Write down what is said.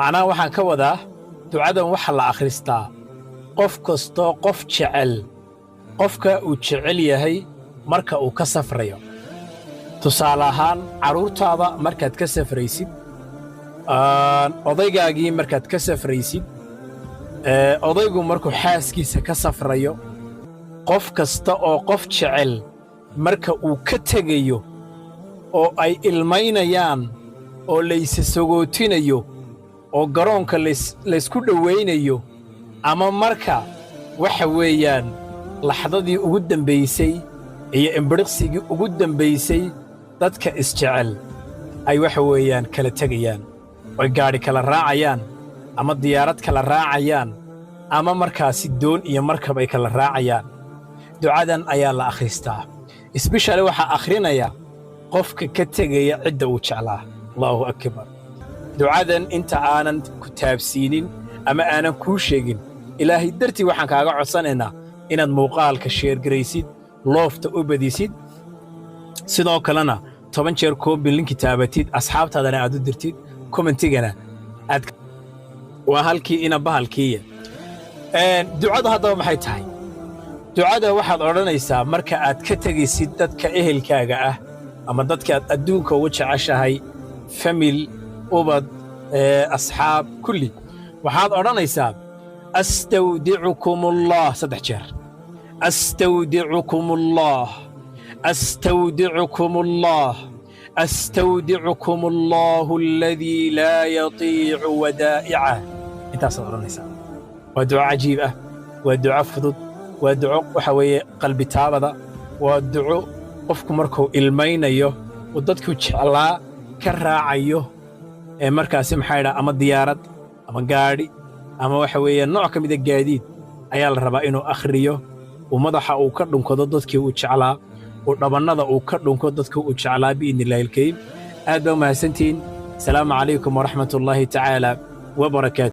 Macnaha waxaan ka wadaa, ducadan waxa la akhristaa qof kastoo qof jecel, qofka uu jecel yahay marka uu ka safrayo. Tusaale ahaan, carruurtaada markaad ka safraysid, odaygaagii markaad ka safraysid, odaygu markuu xaaskiisa ka safrayo, qof kasta oo qof jecel marka uu ka tegayo oo ay ilmaynayaan oo laysa sagootinayo oo garoonka laysku dhowaynayo, ama marka waxa weeyaan laxdadii ugu dambaysay iyo imbiriqsigii ugu dambaysay dadka isjecel ay waxa weeyaan kala tegayaan, oy gaadhi kala raacayaan ama diyaarad kala raacayaan ama markaasi doon iyo markab ay kala raacayaan, ducadan ayaa la akhristaa. Especially waxaa akhrinaya qofka ka tegaya cidda uu jeclaa. Allaahu akbar. Ducadan inta aanan ku taabsiinin ama aanan kuu sheegin, Ilaahay dartii waxaan kaaga codsanaynaa inaad muuqaalka share garaysid, love-ta u badisid, sidoo kalena 10 jeer copy link-i taabatid, asxaabtaadana aad u dirtid, comment-igana aad waa halkii ina bahalkiiya. Ducadu haddaba maxay tahay? Ducada waxaad odhanaysaa marka aad ka tegaysid dadka ehelkaaga ah ama dadka aad adduunka ugu jeceshahay, family, ubad, asxaab, kulli, waxaad odhanaysaa: "Astawdicukum Allah," saddex jeer. "Astawdicukum Allah, astawdicukum Allah, astawdicukum Allahu aladii laa yadiicu wadaa'icah." Intaasaad odhanaysaa. Waa duco cajiib ah, waa duco fudud, waa duco waxa weeye qalbi taabada, waa duco qofku markuu ilmaynayo uu dadku jeclaa ka raacayo ee markaasi maxaa idhaha, ama diyaarad ama gaadhi ama waxa weeye nooc ka mida gaadiid ayaa la rabaa inuu akhriyo, uu madaxa uu ka dhunkado dadkii uu jeclaa, uu dhabannada uu ka dhunko dadkii uu jeclaa, biidni illaahi alkariim. Aad baa u mahadsantihiin. Asalaamu calaykum waraxmatullaahi tacaala wabarakaatu.